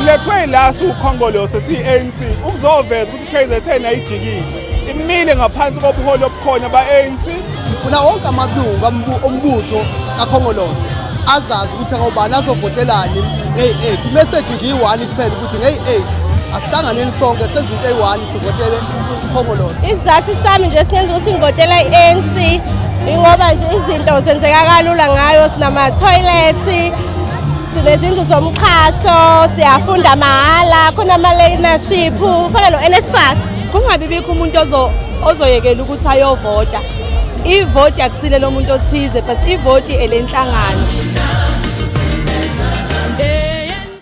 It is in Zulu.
Silethwe la siwuKhongolose siyi-ANC ukuzoveza ukuthi KZN ayijikile. Imile ngaphansi kobuholi obukhona ba-ANC. Sifuna wonke amalungu ombutho kaKhongolose azazi ukuthi ngobani azovotelani ngeyi-8. Imeseji nje iyi-one kuphela ukuthi ngeyi-8 asihlanganeni sonke senze into eyi-one sivotele uKhongolose. Isizathu sami nje esingenza ukuthi ngivotele i-ANC ingoba nje izinto zenzeka kalula ngayo, sinama-toilet, sinezindlu zomxhaso, siyafunda mahhala, khona ama-learnership, khona no-NSFAS. Kungabi bikho umuntu ozoyekela ukuthi ayovota. Ivoti akusile lomuntu othize, but ivoti elenhlangano.